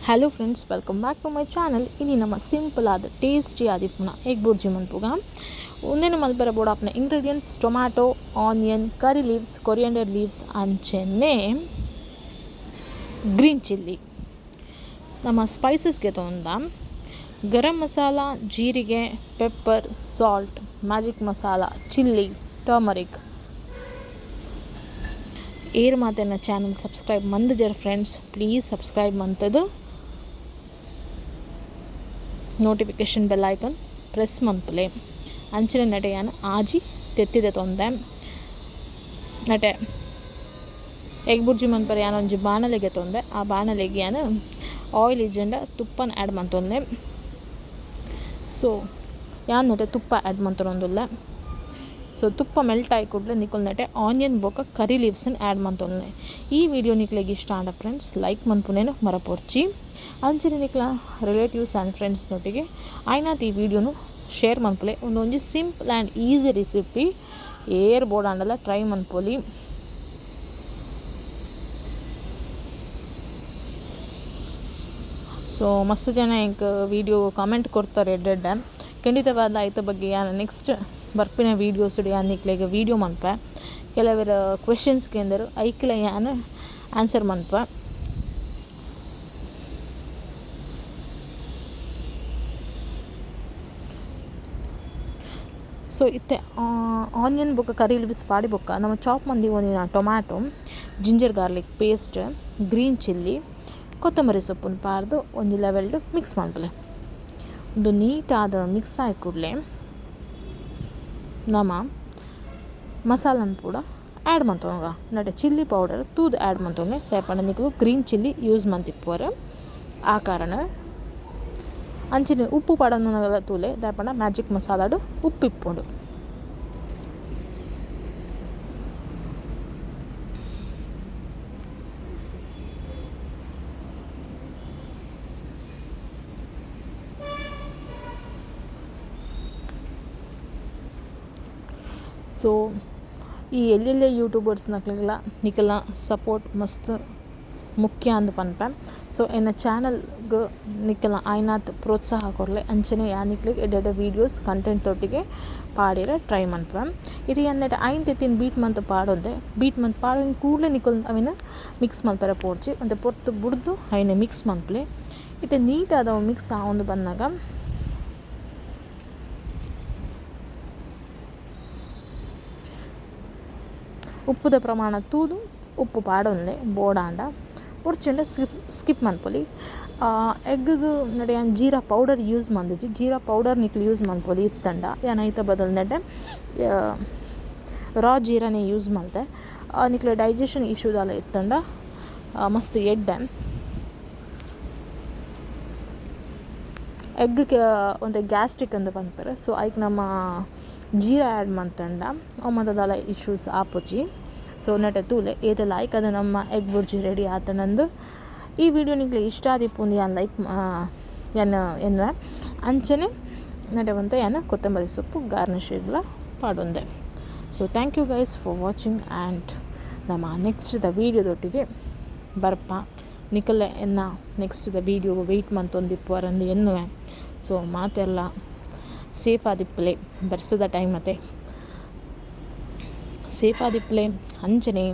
Hello friends, welcome back to my channel. ಇನಿ ನಮ್ಮ simple ಆದ ಟೇಸ್ಟಿ ಆದಿಪ್ಪುನ ಎಗ್ ಬುರ್ಜಿ ಮನ್ಪುಗ. ಉಂದೆನ್ ಮಲ್ಪೆರೆ ಬೋಡು ಆಪುನ ingredients tomato, onion, curry leaves, coriander leaves ಅಂಚೆನೆ ಗ್ರೀನ್ ಚಿಲ್ಲಿ. ನಮ್ಮ ಸ್ಪೈಸಸ್ಗೆ ತೊಂದ ಗರಂ ಮಸಾಲ, ಜೀರಿಗೆ, pepper, salt, magic masala, chilli, turmeric. ಏರ್ ಮಾತೆನ ಚಾನಲ್ ಸಬ್ಸ್ಕ್ರೈಬ್ ಮಂದಜರ್ friends, please subscribe ಮಂತದು notification bell icon press ಮನ್ಪುಲೆ. ಅಂಚನೆ ನಟೆಯಾನ ಆಜಿ ತೆತ್ತಿದೆ ತೊಂದೆ ನಟೆ ಎಗ್ ಬುರ್ಜಿ ಮನ್ಪರೆ ಯಾನ್ ಒಂಜಿ ಬಾಣಲೆಗೆ ತೊಂದೆ. ಆ ಬಾಣಲೆಗೆ ಯಾನ್ ಆಯಿಲ್ ಇಜ್ಜಂಡ ತುಪ್ಪನ ಆ್ಯಡ್ ಮಂತೊಂದೆ. ಸೊ ಯಾನ್ ನಟೆ ತುಪ್ಪ ಆ್ಯಡ್ ಮಂತೊಂದುಲ್ಲೆ. ಸೊ ತುಪ್ಪ ಮೆಲ್ಟ್ ಆಯಿ ಕೂಡಲೇ ನಿಕುಲ್ ನಟೆ ಆನಿಯನ್ ಬೊಕ ಕರಿ ಲೀವ್ಸ್ನ್ ಆ್ಯಡ್ ಮಂತೊಂದೆ. ಈ ವಿಡಿಯೋ ನಿಕ್ಲೆಗ್ ಇಷ್ಟ ಆಂಡ ಫ್ರೆಂಡ್ಸ್ ಲೈಕ್ ಮನ್ಪುನೇನು ಮರಪೊರ್ಚಿ. ಅಂಚನೆ ನಿಕ್ಲ relatives and friends ನೊಟ್ಟಿಗೆ ಆಯ್ನಾತ್ ಈ ವಿಡಿಯೋನು ಶೇರ್ ಮನ್ಪುಲೆ. ಉಂದೊಂಜಿ simple and easy recipe, ಏರ್ ಬೋಡಾಂಡಲ ಟ್ರೈ ಮನ್ಪೊಲಿ. ಸೊ ಮಸ್ತ್ ಜನ ಎಂಕ್ ವಿಡಿಯೋ ಕಾಮೆಂಟ್ ಕೊಡ್ತಾರೆ ಎಡ್ಡೆ ಖಂಡಿತವಾದ ಐತ ಬಗ್ಗೆ ಯಾನ್ ನೆಕ್ಸ್ಟ್ ಬರ್ಪಿನ ವೀಡಿಯೋಸ್ ಯಾನ್ ನಿಕ್ಲೆಗ್ ವೀಡಿಯೋ ಮನ್ಪೆ. ಕೆಲವರ ಕ್ವೆಶನ್ಸ್ ಕೇಂದರು ಐಕ್ಲ ಯಾನ್ ಆನ್ಸರ್ ಮನ್ಪೆ. ಸೊ ಇತ್ತೆ ಆನಿಯನ್ ಬೊಕ್ಕ ಕರಿ ಲೀವ್ಸ್ ಪಾಡಿ ಬೊಕ್ಕ ನಮ್ಮ ಚಾಪ್ ಮಂದಿ ಒಂದಿನ tomato, ginger garlic paste, green chilli, ಕೊತ್ತಂಬರಿ ಸೊಪ್ಪುನು ಪಾಡ್ದು ಒಂಜಿ ಲೆವೆಲ್ಡ್ ಮಿಕ್ಸ್ ಮನ್ಪುಲೆ. ಉಂದು ನೀಟಾದ ಮಿಕ್ಸ್ ಆಯಿ ಕೂಡಲೇ ನಮ ಮಸಾಲನ್ ಪೂರ ಆ್ಯಡ್ ಮಂತೊನುಗ. ನಟ ಚಿಲ್ಲಿ ಪೌಡರ್ ತೂದು ಆ್ಯಡ್ ಮಂತೊನ್ಲೆ, ದಾಯೆ ಪಂಡ ನಿಕುಲು green chilli use ಮಂತಿಪ್ಪುವರ್ ಆ ಕಾರಣ. ಅಂಚನೆ ಉಪ್ಪು ಪಾಡೊಂದು ತೂಲೆ, ದಾಯೆ ಪಂಡ ಮ್ಯಾಜಿಕ್ ಮಸಾಲಾಡ್ ಉಪ್ಪು ಇಪ್ಪುಂಡು. ಸೊ ಈ ಎಲ್ಲೆಲ್ಲೆ ಯೂಟ್ಯೂಬರ್ಸ್ ನಕ್ಲೆಗ್ಲ ನಿಕಲ್ನ ಸಪೋರ್ಟ್ ಮಸ್ತ್ ಮುಖ್ಯ ಅಂದ್ ಪನ್ಪೆ. ಸೊ ಎನ್ನ ಚಾನಲ್ಗ್ ನಿಕಲ್ನ ಆಯ್ನಾತ್ ಪ್ರೋತ್ಸಾಹ ಕೊರ್ಲೆ. ಅಂಚನೆ ಯಾನ್ ನಿಕ್ಲೆಗ್ ಎಡ್ಡೆ ಎಡ್ಡೆ ವೀಡಿಯೋಸ್ ಕಂಟೆಂಟ್ ತೊಟ್ಟಿಗೆ ಪಾಡ್ಯೆರೆ ಟ್ರೈ ಮನ್ಪುವೆ. ಇತ್ತೆ ಯಾನ್ ನೆಟ್ ಐನ್ ತೆತ್ತಿನ್ ಬೀಟ್ ಮಂತ್ ಪಾಡೊಂದೆ. ಬೀಟ್ ಮಂತ್ ಪಾಡೊಂದು ಕೂಡ್ಲೆ ನಿಕುಲು ಅವೆನ್ ಮಿಕ್ಸ್ ಮಲ್ಪೆರೆ ಪೋಡ್ಚಿ. ಒಂತೆ ಪೊರ್ತು ಬುಡ್ದು ಐನ್ ಮಿಕ್ಸ್ ಮನ್ಪುಲೆ. ಇತ್ತೆ ನೀಟಾದ ಅವು ಮಿಕ್ಸ್ ಆವೊಂದು ಬನ್ನಗ ಉಪ್ಪುದ ಪ್ರಮಾಣ ತೂದು ಉಪ್ಪು ಪಾಡೊಂದೆ ಬೋಡಾಂಡ ಬೊಡ್ಚಿಂಡ ಸ್ಕಿಪ್ ಮನ್ಪೊಲಿ. ಎಗ್ಗ್ ನಡೆ ಯಾನ್ ಜೀರಾ ಪೌಡರ್ ಯೂಸ್ ಮಂದಿಜಿ. ಜೀರಾ ಪೌಡರ್ ನಿಕ್ಲು ಯೂಸ್ ಮನ್ಪೊಲಿ ಇತ್ತಂಡ. ಯಾನ್ ಐತ ಬದಲ್ ನೆಟೆ ರಾ ಜೀರಾನೆ ಯೂಸ್ ಮಲ್ತೆ. ನಿಕ್ಲೆ ಡೈಜೆಷನ್ ಇಶ್ಯೂ ದಾಲ ಇತ್ತಂಡ ಮಸ್ತ್ ಎಡ್ಡೆ. ಎಗ್ ಒಂತೆ ಗ್ಯಾಸ್ಟ್ರಿಕ್ ಅಂದ್ ಪನ್ಪೆರ್. ಸೊ ಐಕ್ ನಮ್ಮ ಜೀರಾ ಆ್ಯಡ್ ಮಂತಂಡ ಅವು ಮಾತ ದಾಲ ಇಶ್ಯೂಸ್ ಆಪುಜಿ. ಸೊ ನೆಟೆ ತೂಲೆ ಏತ್ ಲಾಯ್ಕ್ ಅದು ನಮ್ಮ ಎಗ್ ಬುರ್ಜಿ ರೆಡಿ ಆತನಂದು. ಈ ವಿಡಿಯೋ ನಿಕ್ಲೆ ಇಷ್ಟ ಆದಿಪ್ಪುಂದು ಯಾನ್ ಲೈಕ್ ಯಾನ್ ಎನ್ನುವೆ. ಅಂಚನೆ ನೆಟೆ ಒಂತೆ ಯಾನ್ ಕೊತ್ತಂಬರಿ ಸೊಪ್ಪು ಗಾರ್ನಿಷಿಗ್ಲ ಪಾಡೊಂದೆ. So thank you guys for watching and ನಮ್ಮ ನೆಕ್ಸ್ಟ್ ದ ವೀಡಿಯೋದೊಟ್ಟಿಗೆ ಬರ್ಪ. ನಿಕಲೆ ಎನ್ನ next the video weight ಮಂತೊಂದಿಪ್ಪುವರಂದು ಎನ್ನುವೆ. So ಮಾತೆಲ್ಲ ಸೇಫ್ ಆದಿಪ್ಪುಲೆ ಬರ್ಸದ ಟೈಮ್ ಅತೆ ಸೇಫ್ ಆದಿಪ್ಪುಲೆ. ಅಂಚನೆ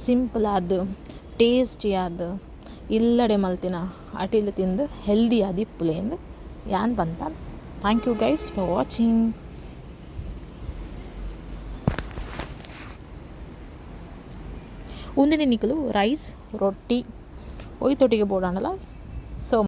ಸಿಂಪಲ್ ಆದ್ ಟೇಸ್ಟಿ ಆದ್ ಇಲ್ಲಡೆ ಮಲ್ತಿನ ಅಟಿಲ್ ತಿಂದು ಹೆಲ್ದಿ ಆದಿಪ್ಪುಲೆ ಅಂದ್ ಯಾನ್ ಪನ್ಪ. Thank you guys for watching. ಉಂದೆನೆ ನಿಕುಲು ರೈಸ್ ರೊಟ್ಟಿ ಒಯ್ತೊಟ್ಟಿಗೆ ಬೋಡಾಂಡಲ ಸರ್ವ್.